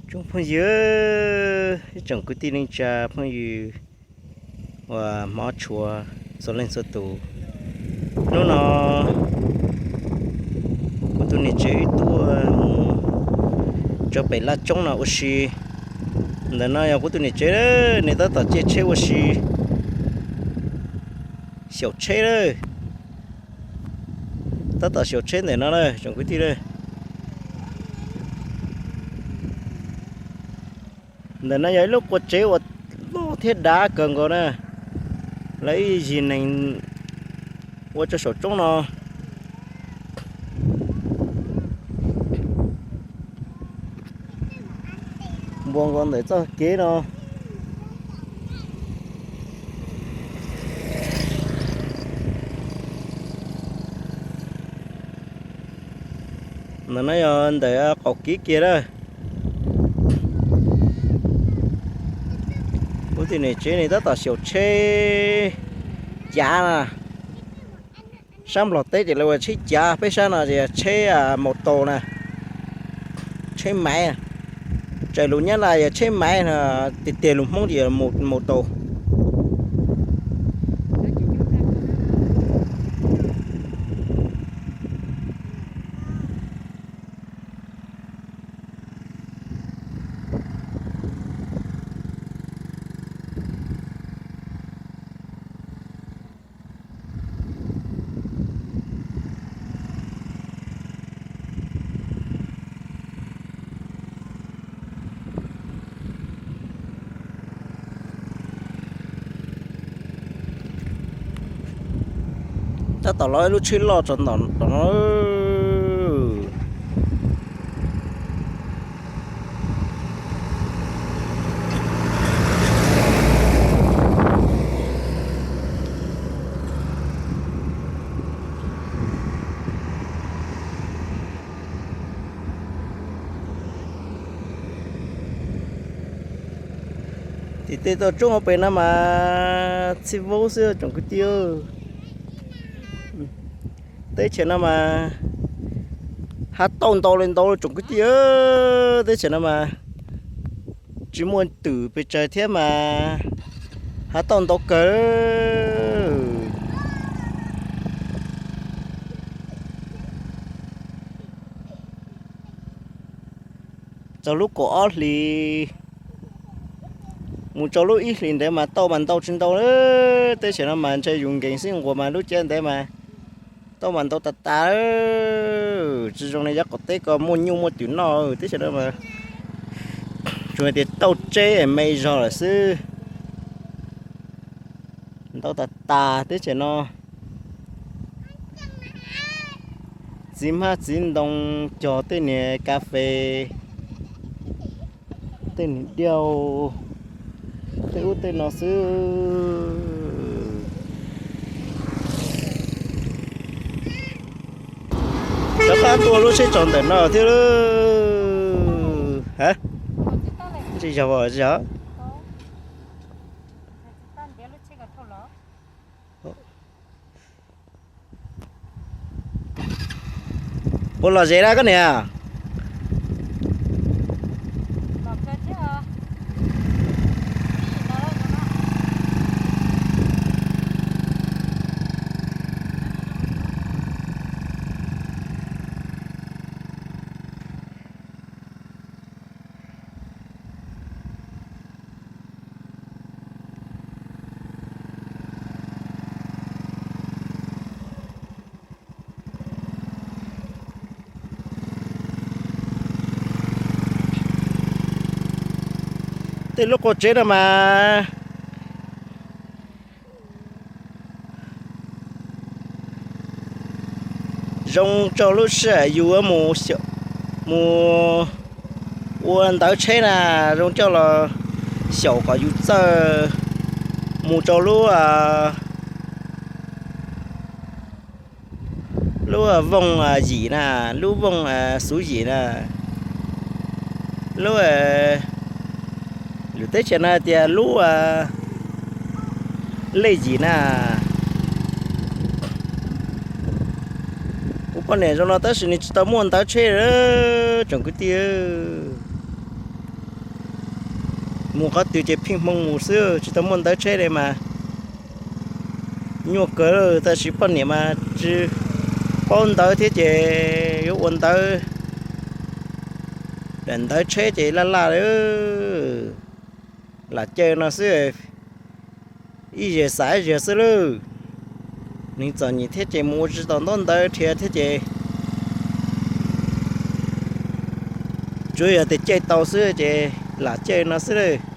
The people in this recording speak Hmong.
Tsoom phooj ywg, ib tsoom kwv tij neej tsa phooj ywg uas hmov tshua txhua leej txhua tus, hnub no kuv tus niam tsev wb tuaj mus rau pem Laj Tsoob no ua si. Ntawm no yog kuv tus niam tsev, nws tab tom caij tsheb ua si xyaum tsheb lawm. Tab tom xyaum tsheb ntawm no na tsoom kwv tij. Ntawm no yog ib lub qua tsev uas loj thiab dav kawg nkaus na. Lawv ib yig neeg ua rau saum roob no. Npuas nkaus ntawm txoj kev no. Ntawm no yog ntawm qaum kev kiag na. Kuv tus niam tsev nws tab tom xyaum tsheb cav na. Sab Nplog teb ces lawv ua tsheb cav, peb sab no ces tsheb mauj taus na, tsheb maiv. Raws lus Nyab Laj yog tsheb maiv no, tiag tiag lus Hmoob ces yog mauj taus. Tab tom los ib lub tsheb loj tso ntom no. Tim tej toj roob hauv pes no mas txhij vaub xwb tsoom kwv tij. Teb chaws no mas hav tauj ntau li ntau tsoom kwv tij. Teb chaws no mas tsis muaj twm pes tsawg thiab mas hav tauj ntau kawg. Txog lub kaum ob hlis mus rau lub ib hlis ntawd mas tauj mas ntau tsis ntau. Teb chaws no mas ntshe yus nkees xwb nquas mas lub caij ntawd mas tauj mas ntau tas tas. Tsis zoo li yav qaum teb ko muaj nyuj muaj twm noj. Teb chaws no mas tsuas hais tias tauj tseb me zog lawm xwb. Ntau tas tas teb chaws no. Txiv hmab txiv ntoo cog tej niag kas fes, tej niag diaug, tej ub tej no xwb. Rov qab tuaj lub tsheb tsaus ntawm no thiab. Ha, tsis yog, tsis yog. Ua los ze na koj niam. Tej lub qua tsev no mas zoo rau lub sij hawm yus mus, mus ua ntawv tsheb na, zoo coj los xyaum kom yus txawj mus rau lub, lub vooj yim na, lub vooj xuv yim na, lub, lwm teb chaws no tias lub lej yim na. Kuv poj niam zoo no tab sis nws tsis tau muaj ntawv tsheb tsoom kwv tij. Mus qhov twg ces pheej hmoo mus xwb, tsis tau muaj ntawv tsheb li mas nyuaj kawg. Tab sis poj niam mas tsis paub ntawv thiab ces yuav ua ntawv, daim ntawv tsheb ces laj laj li, lam caij no xwb, ib zaug xav ib zaug xwb lawm. Nws txom nyem thiab ces mus ua tsis tau ntaub ntawv thiab ces tsuas yog tias caij tau xwb ces lam caij no xwb.